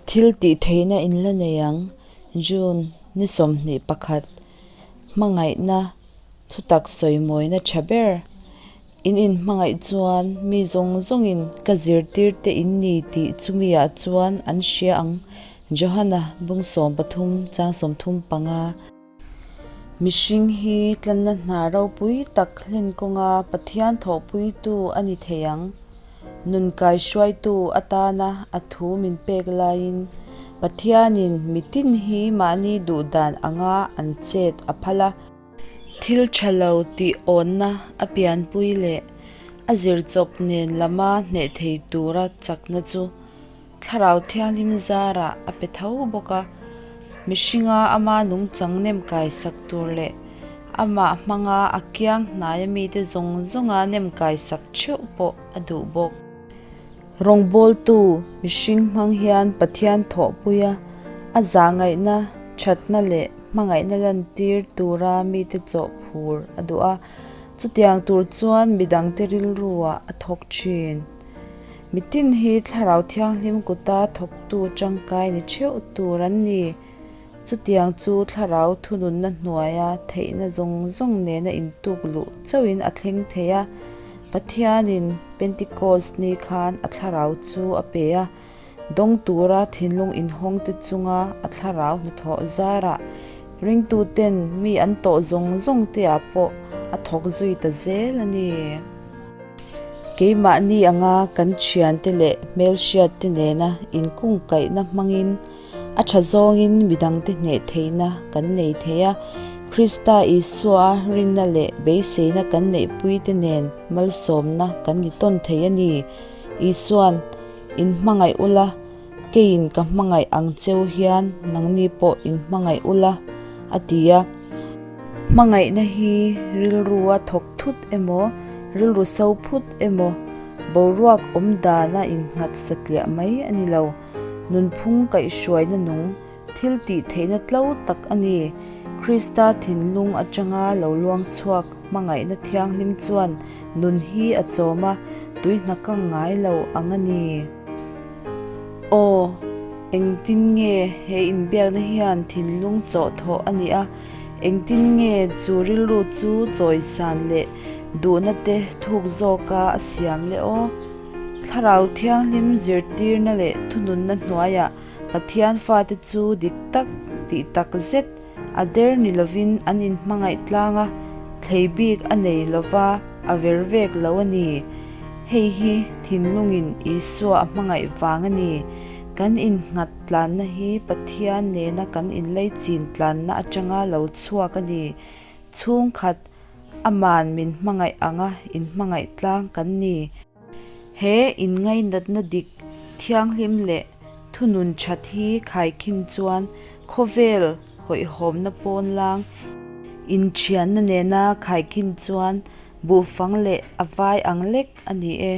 Thil tih theihna in la nei ang, June ni 21, Hmangaihna thutak sawimawina tha ber. In inhmangaih chuan mi zawng zawngin ka zirtirte in ni tih chumiah chuan an hria ang, Johana bung 13 chang 35. Mihring hi tlanna hna ropui tak hlen kawnga Pathian thawhpuitu a ni thei ang. Nun kaihruaitu atana a thu min pek laiin Pathianin mitin hi mahni duh dan anga an chet a phal a. Thil tha lo tih awnna a pianpui leh a zirchawp nen lama hneh thei tura chakna chu Thlarau Thianghlim zarah a pe tho bawk a, mihringa ama nungchang nem kaisak tur leh amah hmanga a kiang hnaia mite zawng zawnga nem kaisak theuh pawh a duh bawk. Rawngbawltu mihring hmang hian Pathian thawhpuia a zahngaihna, thatna leh hmangaihna lantir tura mite chawh phur a duh a, chutiang tur chuan midangte rilruah a thawk thin. Mitin hi Thlarau Thianghlim kuta thawktu tangkai ni theuh tur an ni. Chutiang chu Thlarau thununna hnuaia theihna zawng zawng nena intuk luh chauhin a thleng thei a. Pathianin Pentecost ni khan a Thlarau chu a pe a. Dawng tura thinlung inhawngte chunga a Thlarau hnathawh zarah ringtuten mi an tawh zawng zawngteah pawh a thawk zui ta zel a ni. Keimahni anga kan thiante leh hmelhriatte nena inkungkaihna hmangin a tha zawngin midangte hneh theihna kan nei thei a. Krista Isua rinna leh beiseina kan neihpuite nen malsawmna kan ni tawn thei a ni. Isua'n, Inhmangaih ula, keiin ka hmangaih ang cheu hian nangni pawh inhmangaih ula, a ti a. Hmangaihna hi rilrua thawk thut emaw, rilru so phut emaw, boruak awm dana innghat satliah mai a ni lo. Nunphung kaihhruaina nung, thil tih theihna tlo tak a ni. Krista thinlung atanga lo luang chhuak hmangaihna thianghlim chuan nun hi a chawm a, tui hna kang ngai lo ang a ni. Aw, engtin nge he inbiakna hian thinlung chawh thawh a nih a? Engtin nge chu rilru chu chawisan leh duhna te thuk zawka a siam le aw? Thlarau Thianghlim zirtirna leh thununna hnuaiah Pathian fate chu dik tak tih tak zet a der ni lovin an inhmangaih tlang a, thlei bik a nei lova a ver vek lo a ni. Hei hi thinlungin Isua a hmangaih vang a ni. Kan innghat tlanna hi Pathian nena kan inleichin tlanna atanga lo chhuak a ni. Chhungkhat Aman min hmangaih anga inhmangaih tlang kan ni. He inngainatna dik, thianghlim leh thunun that hi khaikhin chuan khawvel hawihhawmna pawnlang inthianna nena khaikhin chuan buhfang leh a vai ang lek a ni e.